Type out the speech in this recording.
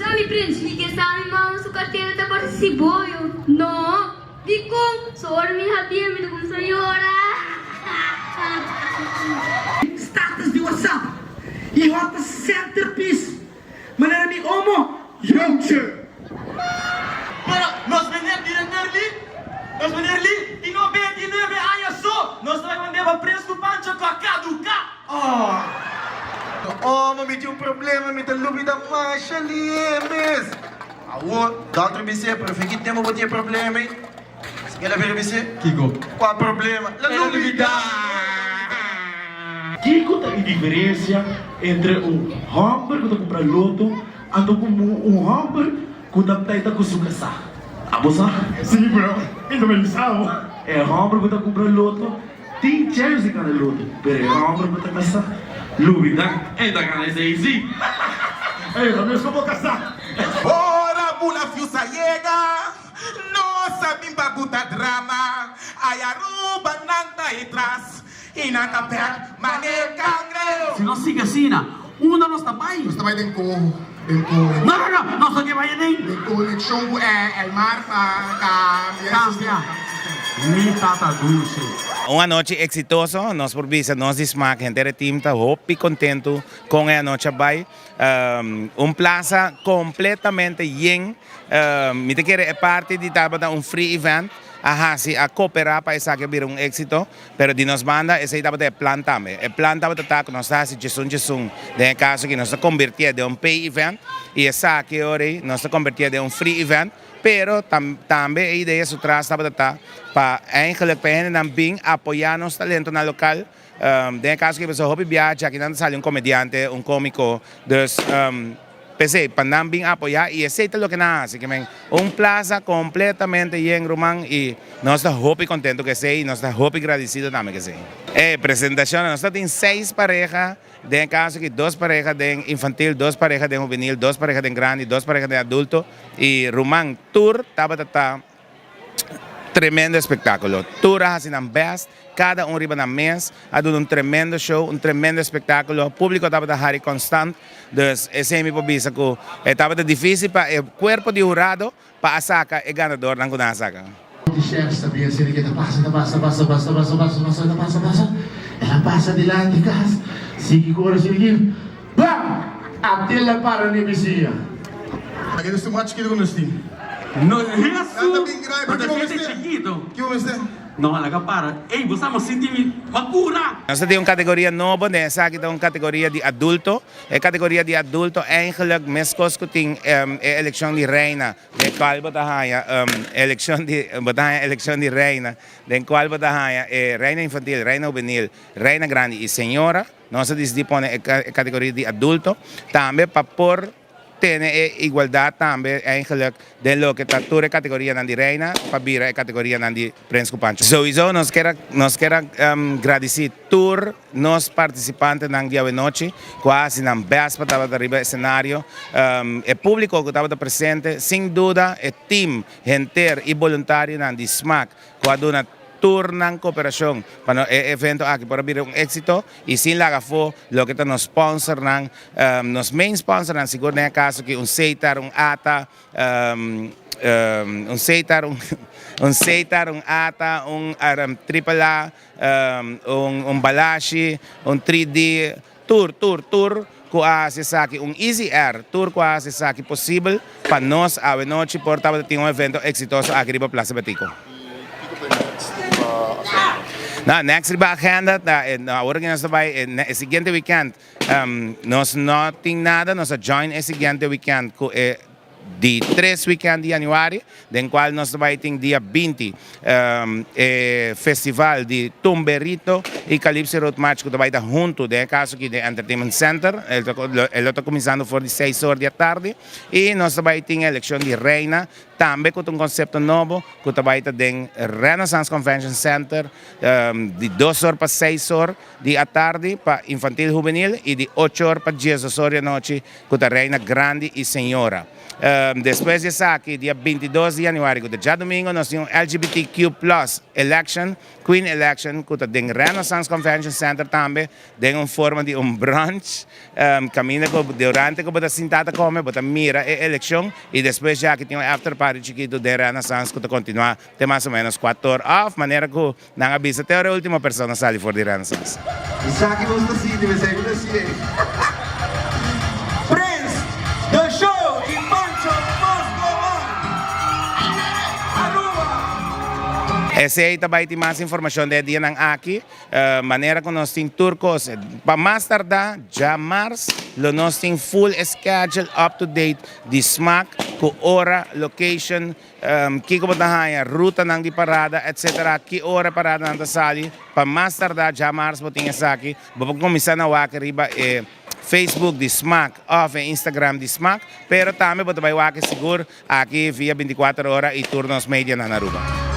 Sa mi prins, mi ke sa mi mama su kartera ta parse siboyo. No. Dikon? So ora mi habié mi ta kuminsá yora. Status di WhatsApp y hot ta centerpiece manera mi omo Joutje. Pero nos meneer director Lee, nos meneer Lee tin 99 aña so, nos ta bai mand'é pa Prins cu Pancho cu a caduca. Oh. Omo mi tin un problema mi ta lubida masha lihe mes. Awor dokter bis'é pero fe ki tempo bo tin e problema ei? Esaki el a bira bis'é. Kiko? Kua problema? La lubida! Kiko ta e diferencia entre un homber cu ta cumpra loto anto cu un homber cu ta pleita cu su casá? Abo sa? Sí, pero mi ta bisa bo. E homber cu ta cumpra loto Tin chèns di gana loto, pero e hòmber ku ta kasá lubidá e ta gana esei sí. Ey, ta mes ku bo kasá. Ora bula fiusa yega, nos a bin pa buta drama. Ay Aruba nan ta e tras y nan ta bek mane cangreu. Si nos sigui asina, unda nos ta bai? Nos ta bai den ko, den ko. No, no, no, nos no ke bai aden. Den konekshon ku e el mar pa kambia e sistema. Mi tata dulce. Un anochi exitoso, nos por bisa nos di Smaak henter e team ta hopi contento con e anochi a bay. Un plaza completamente yen, mi ta kere e parti di tabata un free event a haci a coopera pa esaki a bira un exito. Pero di nos banda esei tabata e plan tambe. E plan tabata ta ku nos ta hasi djesun djesun. Den e kaso aki nos ta kombertié den un pay event i esaki ora ei nos ta kombertié den un free event. Pero tambe e idea su tras tabata ta pa eigenlijk pa e hendenan bin apoyá nos talentonan lokal. Den e kaso aki pasobra hopi biaha djaki nan ta sali un komediante, un komiko. Dus. P'esei, pa nan bin apoyá i esei ta loke nan a hasi. Ke men, un plaza kompletamente yen ruman i nos ta hopi kontentu ku esei i nos ta hopi gradisido tambe ku esei. E presentashonnan, nos ta tin seis pareha, den e kaso aki dos pareha den infantil, dos pareha den hubenil, dos pareha den grandi, dos pareha den adulto i ruman tur tabata ta. Tremendo espectaculo. Tur a haci nan best, cada un riba nan mes, a duna un tremendo show, un tremendo espectaculo. Publico tabata hari constant, dus esey mi por bisa cu e tabata dificil pa e cuerpo di hurado pa a saca e ganadornan cu nan a saca. Di chefs ta bien seri ke ta pasa ta pasa pasa pasa pasa pasa pasa ta pasa pasa el a pasa dilanti kas sigui kore sigui bam Abdel a para ne bisiña. Aki nos tin mas chikito ku nos tin. No, Nan ta Hesu! bin grandi, Pero pero ta ki bo gente mester? chikito. Ki bo mester? No, laga para. Ey, bo sa mo sinti mi makura! Nos ta tin un kategoria nobo, den esaki ta un kategoria di adulto. E kategoria di adulto eigenlijk meskos ku tin e elekshon di reina, den kual bo ta haña elekshon di bo ta haña elekshon di reina, den kual bo ta haña e reina infantil, reina hubenil, reina grandi i señora. Nos a disidí pone e kategoria di adulto tambe pa por tene e igualdat tambe eigenlijk den loke ta tur e kategorianan di reina pa bira e kategorianan di prins ku pancho. Souiso nos kier nos kier a gradisí tur nos partisipantenan di awenochi ku a hasi nan bèst pa tabata riba esenario, e públiko ku tabata presente, sin duda e tim henter i boluntarionan di smak ku a duna tur nan koperashon pa no e evento aki por a bira un éksito i sin laga afó loke ta nos sponsornan, nos main sponsornan sigur den e kaso aki un Setar, un ata, un Setar, un Setar, un ata, un Triple A, un Balashi, un 3D, Tur, tur, tur ku a hasi esaki un Easy Air, tur ku a hasi esaki posibel pa nos awe nochi por tabata tin un evento eksitoso aki riba Plaza Betico. No, next riba agenda ta awor ku nos ta bai e siguiente weekend nos no tin nada, nos a join e siguiente weekend ku e Di tres weekend di januari, den cual nos ta bay tin dia 20 e festival di Tumberito y Calypso Road March cu ta bay ta hunto den e caso aki den Entertainment Center. E lo ta cuminsando for di seis or di atardi y nos ta bay tin e eleccion di reina tambe cu ta un concepto nobo cu ta bay ta den Renaissance Convention Center di dos or pa seis or di atardi pa infantil juvenil y di ocho or pa diesdos or di anochi cu ta reina grandi y señora. Despues di esaki, dia 22 di januari, ku ta djadumingu, nos tin un LGBTQ plus election, Queen Election, ku ta den Renaissance Convention Center tambe, den un forma di un brunch, kaminda ku durante ku bo ta sinta ta kome, bo ta mira e elekshon i despues ya ki tin un after party chikitu den Renaissance ku ta kontinuá te mas o ménos kuator òf manera ku nan a bisa te ora e último persona sali for di Renaissance. Esaki nos ta sinti, esei bo ta sié. Prince, The Show y Pancho must go on! Aruba! Esei ta bai tin mas informashon den e dianan aki. Manera ku nos tin tur kos, pa mas tardá djamars lo nos tin full e schedule up to date di smak ku ora, location, kiko bo ta haña, rutanan di parada etc. Ki ora e paradanan ta sali. Pa mas tardá djamars bo tin esaki. Bo por kuminsá na wak riba e Facebook di smak òf e Instagram di smak, pero tambe bo ta bai wak sigur aki via 24 ora i tur nos medianan na Aruba.